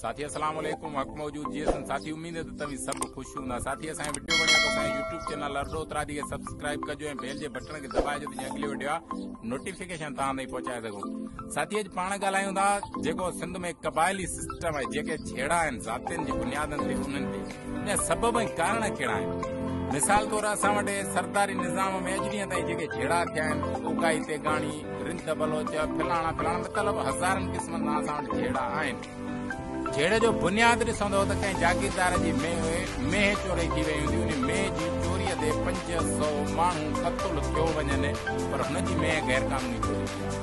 ساٿي اسلام عليڪم حق موجود جي سن ساٿي اميد ته توهين سڀ خوش هوندا ساٿي اسان جو وڊيو وڻيو ته اسان جو يوٽيوب چينل ارڏو اترادي کي سبسڪرائب ڪجو ۽ بيل جي بٽڻ کي دٻائجو ته جيئن اڳلي وڊيو نوٽيفڪيشن توهان تائين پهچائي سگهون ساٿي اڄ پاڻ ڳالهايون ٿا جيڪو سنڌ ۾ قبائلي سسٽم آهي جيڪي جهيڙا آهن ذاتين جي بنيادن تي انهن تي ان جا سبب ۽ ڪارڻ ڪهڙا آهن؟ مثال طور اسان وٽ سرداري نظام ۾ اڄ ڏينهن تائين جيڪي جهيڙا ٿيا آهن، اوگاهي تيغاڻي، رند بلوچ، فلاڻا فلاڻا مطلب هزارن قسمن سان اسان وٽ جهيڙا آهن. جهيڙي جو بنياد ڏسندو ته ڪنهن جاگيردار جي مينهن چوري ٿي وئي هوندي، ان مينهن جي چوريء تي 500 ماڻهو قتل ٿيو وڃن پر هن جي مينهن غير قانوني چوري ٿي آهي.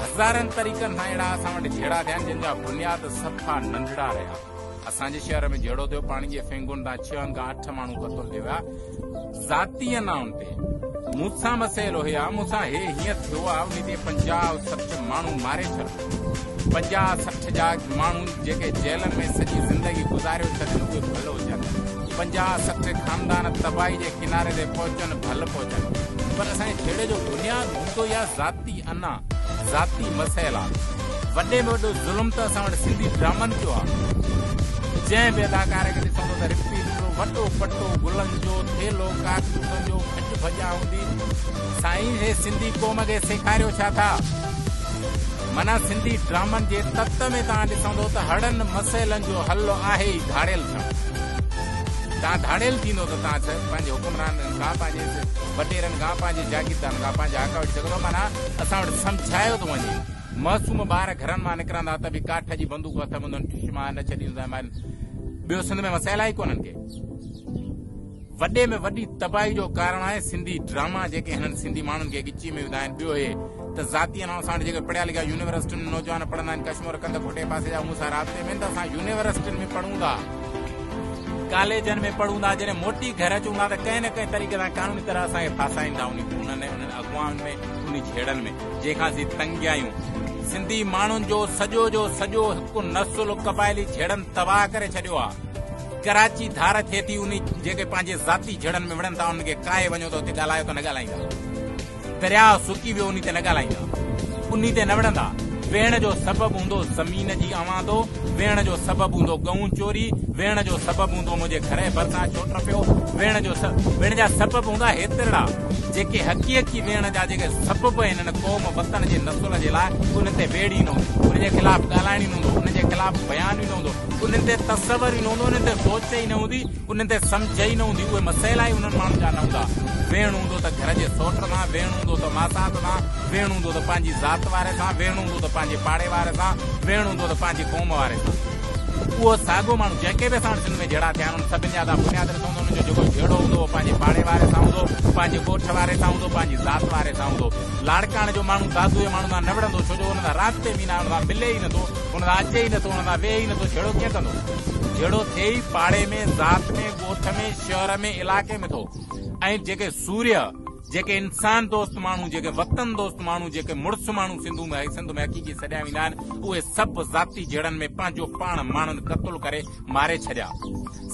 هزارن طريقن سان اهڙا اسان وٽ جهيڙا ٿيا آهن جن جا بنياد صفا ننڍڙا رهيا. اسان جي شهر ۾ جهيڙو ٿيو، پاڻي جي ڦينگن تان ڇهن کان اٺ ماڻهو قتل ٿي ويا، ذاتي انائن تي مون سان مسئلو هي آ، مون سان هي هيئن ٿيو آ، انهي تي 50 60 ماڻهو ماري ڇڏ، 50 60 جا ماڻهو جيڪي جيلن ۾ سڄي زندگي گذاريو ڇڏن اهي ڀل هجن، 50 60 خاندان تباهي جي ڪناري تي پهچن ڀل پهچن، پر اسان جي جهيڙي جو بنياد هوندو ئي آ ذاتي انا. ذاتي مسئلا. وڏي ۾ وڏو ظلم ته اسان وٽ سنڌي ڊرامن جو آ. جنهن به اداڪار کي ڏسندو ته رپيٽ وڏو پٽو گلن جو ٿيلهو ڪارتوسن جو ڀڄ ڀڄان هوندي. سائين هي سنڌي قوم کي سيکاريو ڇا ٿا؟ معنيٰ سنڌي ڊرامن جي تت ۾ توهان ڏسندو ته هڙن مسئلن جو حل آهي ئي ڌاڙيل ٿيڻ. توهان ڌاڙيل ٿيندو ته توهان پنهنجي حڪمرانن کان پنهنجي وڏيرن کان پنهنجي جاگيردارن کان پنهنجا حق وٺي سگهندو معنيٰ اسان وٽ سمجهايو ٿو وڃي معصوم ٻار گهرن مان نڪرندا ته به ڪاٺ جي بندوق هٿ ۾ هوندن ٺش مان نه ڇڏيندو مارين ٻيو سنڌ ۾ مسئلا ئي ڪونهن ڪي وڏي ۾ وڏي تباهي جو ڪارڻ آهي سنڌي ڊراما جيڪي هنن سنڌي ماڻهن کي ڳچي ۾ وڌا آهن ٻيو هي ته ذاتي انائون اسان وٽ جيڪي پڙهيا لکيا يونيورسٽين ۾ نوجوان پڙهندا آهن ڪشمور ڪنڌڪوٽ جي پاسي جا مون سان رابطي ۾ آهن ته اسان يونيورسٽين ۾ پڙهون ٿا ڪاليجن ۾ پڙهون ٿا جڏهن موٽي گهر اچون ٿا ته ڪنهن نه ڪنهن طريقي سان قانوني طرح اسان کي ڦاسائين ٿا انهي خونن ۽ انهن اغوائن ۾ انهي جهيڙن ۾ جنهن کان اسين تنگ آهيون سنڌي ماڻهن جو سڄو جو سڄو هڪ نسل قبائلي جهيڙن تباهه ڪري ڇڏيو آهي ڪراچي ڌار ٿئي ٿي انهي جيڪي پنهنجي ذاتي جهيڙن ۾ وڙهن ٿا انهن کي ڪاهي وڃو ته اتي ڳالهايو ته نه ڳالهائيندا درياء سڪي ويو انهي تي نه ڳالهائيندا، انهي تي نه وڙهندا. ويهڻ جو سبب هوندو زمين جي اواندو، ويهڻ جو سبب هوندو ڳئون چوري، ويهڻ جو سبب هوندو منهنجي گهر جي ڀرسان ڇو ٽپيو، ويهڻ جو ويهڻ جا سبب هوندا هيترڙا، جيڪي حقيقي ويهڻ جا جيڪي سبب آهن هن قوم وطن جي نسل جي لاء انهن تي ويڙهه ئي نه هوندي، انهن جي خلاف ڳالهائڻ ئي نه هوندو، انهن جي خلاف بيان ئي نه هوندو، انهن تي تصور ئي نه هوندو، انهن تي سوچ ئي نه هوندي. انهن تي سمجهه ئي نه هوندي، اهي مسئلا ئي انهن ماڻهن جا نه هوندا. ويهڻ هوندو ته گهر جي سئوٽ سان، ويهڻ هوندو ته ماسات سان، ويهڻ هوندو ته پنهنجي ذات واري سان، ويهڻ هوندو ته پنهنجي پاڙي واري سان، ويهڻ هوندو ته پنهنجي قوم واري سان. اهو ساڳو ماڻهو جيڪي به اسان وٽ سنڌ ۾ جهيڙا ٿيا آهن، انهن سڀن جا توهان بنياد ڏسو ته انهن جو جيڪو جهيڙو هوندو اهو پنهنجي پاڙي واري سان هوندو، پنهنجي ڳوٺ واري سان هوندو، پنهنجي ذات واري سان هوندو. لاڙڪاڻي جو ماڻهو دادو جي ماڻهو سان نه وڙهندو، ڇو جو ان سان رابطي ۾ ئي نه آهي، ان سان ملي ئي نٿو، ان سان اچي ئي نٿو، ان سان ويهي ئي نٿو، جهيڙو ڪيئن ڪندو؟ جهيڙو ٿئي ئي پاڙي ۾، ذات ۾، ڳوٺ ۾، شهر ۾، علائقي ۾ ٿو ۽ جيڪي سورهيه، جيڪي انسان دوست ماڻهو، جيڪي وطن دوست ماڻهو، جيڪي مڙس ماڻهو سنڌو ۾ سنڌ ۾ حقيقي سڏيا ويندا آهن، اهي سڀ ذاتي جهيڙن ۾ پنهنجو پاڻ ماڻهن قتل ڪري ماري ڇڏيا.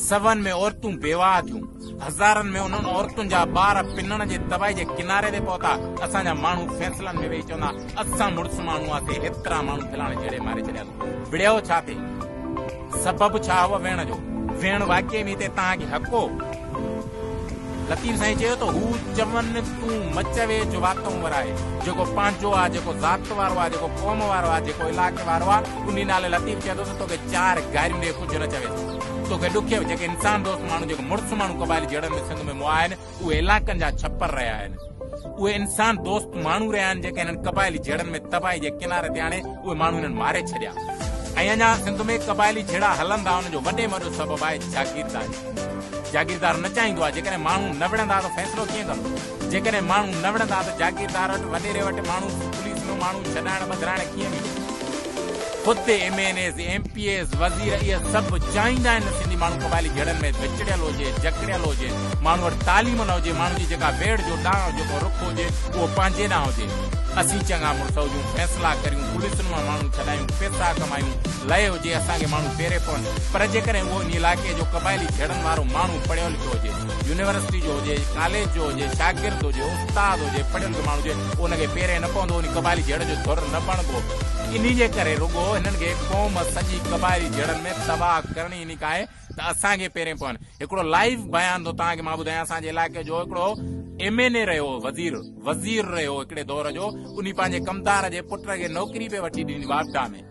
سون ۾ عورتون بيواهه ٿيون. هزارن ۾ انهن عورتن جا ٻار پنڻ جي تباهي جي ڪناري تي پهتا. اسان جا ماڻهو فيصلن ۾ ويهي چوندا، اسان مڙس ماڻهو هئاسي، هيترا ماڻهو فلاڻي جهيڙي ماري ڇڏيا اٿئون. وڙهيو ڇا ٿي؟ سبب ڇا هو ويهڻ جو؟ ويهڻ واقعي ۾ هتي توهان کي حق هو؟ لطيف سائين چيو ته هو چون تون مچ ويج واتئون ورائي. جيڪو پنهنجو آ، جيڪو ذات وارو آ، جيڪو قوم وارو آ، جيڪو علائقي وارو آ، انهي نالي لطيف چئي ٿو ته توکي چار گاريون ڏئي ڪجهه نه چوي ٿو. توکي ڏکي جيڪي انسان دوست ماڻهو جيڪي مڙس ماڻهو قبائلي جهيڙن ۾ سنڌ ۾ مئا آهن، اهي علائقن جا ڇپر رهيا آهن. اهي انسان دوست ماڻهو رهيا آهن جيڪي هنن قبائلي جهيڙن ۾ تباهي جي ڪناري تي آڻي اهي ماڻهو هنن ماري ڇڏيا ۽ اڃا سنڌ ۾ قبائلي جهيڙا هلندا ان جو وڏي ۾ وڏو سبب آهي جاگيرداري. جاگيردار نه چاهيندو آهي جيڪڏهن ماڻهو نه وڙهندا ته فيصلو ڪيئن ڪندو؟ جيڪڏهن ماڻهو نه وڙهندا ته جاگيردار وٽ وڏيري وٽ ماڻهو پوليس ۾ ماڻهو ڇڏائڻ ٻڌرائڻ ڪيئن ويندو؟ خود M N As, M P As, وزير اهي سڀ چاهيندا آهن ته سنڌي ماڻهو قبائلي جهيڙن ۾ وچڙيل هجي، جڪڙيل هجي، ماڻهو وٽ تعليم نه هجي، ماڻهو جي جيڪا ويڙهه جو ڏانء جيڪو رخ هجي اهو پنهنجي ڏانهن هجي. اسين چڱا مڙس هجون، فيصلا ڪريون، پوليسن مان ماڻهو ڇڏايون، پئسا ڪمايون، لئه هجي، اسان کي ماڻهو پيري پون. پر جيڪڏهن اهو انهي علائقي جو قبائلي جهيڙن وارو ماڻهو پڙهيو لکيو هجي، يونيورسٽي جو هجي، ڪاليج جو هجي، شاگرد هجي، استاد هجي، پڙهيل لکيو ماڻهو هجي، ان کي پيري نه پوندو، انهي قبائلي جهيڙي جو ڌر نه بڻبو. انهي جي ڪري رڳو هنن کي قوم سڄي قبائلي جهيڙن ۾ تباهه ڪرڻي انهي کان آهي ته اسان کي پيرين پون. هڪڙو لائيو بيان ٿو توهان کي مان ٻڌايان اسان جي علائقي جو هڪڙو ايم اين اي رهيو وزير وزير رهيو هڪڙي دور جو انهي پنهنجي ڪمدار جي پٽ کي نوڪري پئي وٺي ڏني واپڊا ۾.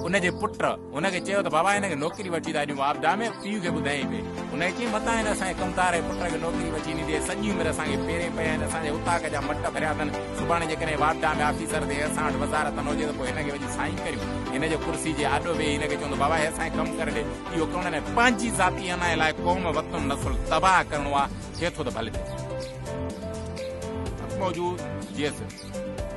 ان جي پٽ هن کي چيو ته بابا هن کي نوڪري وٺي ٿا ڏيون واپڊا ۾ پيء کي ٻڌايائين پئي. هن کي چيائين متان هن اسان جي ڪمدار جي پٽ کي نوڪري وٺي ڏيندي سڄي عمر اسان کي پيرين پيا آهن اسان جي اوطاق جا مٽ ڀريا اٿن سڀاڻي جيڪڏهن واپڊا ۾ آفيسر ٿئي اسان وٽ وزارت نه هجي ته پوء هن کي وڃي سائين ڪريون. هن جي ڪرسي جي آڏو ويهي هن کي چوندو بابا هي اسان کي ڪم ڪري ڏي. اهو ڪم نه پنهنجي ذاتي انا لاء قوم وطن نسل تباهه ڪرڻو آ ٿئي ٿو ته ڀلي ٿئي. حق موجود جيئي سنڌ.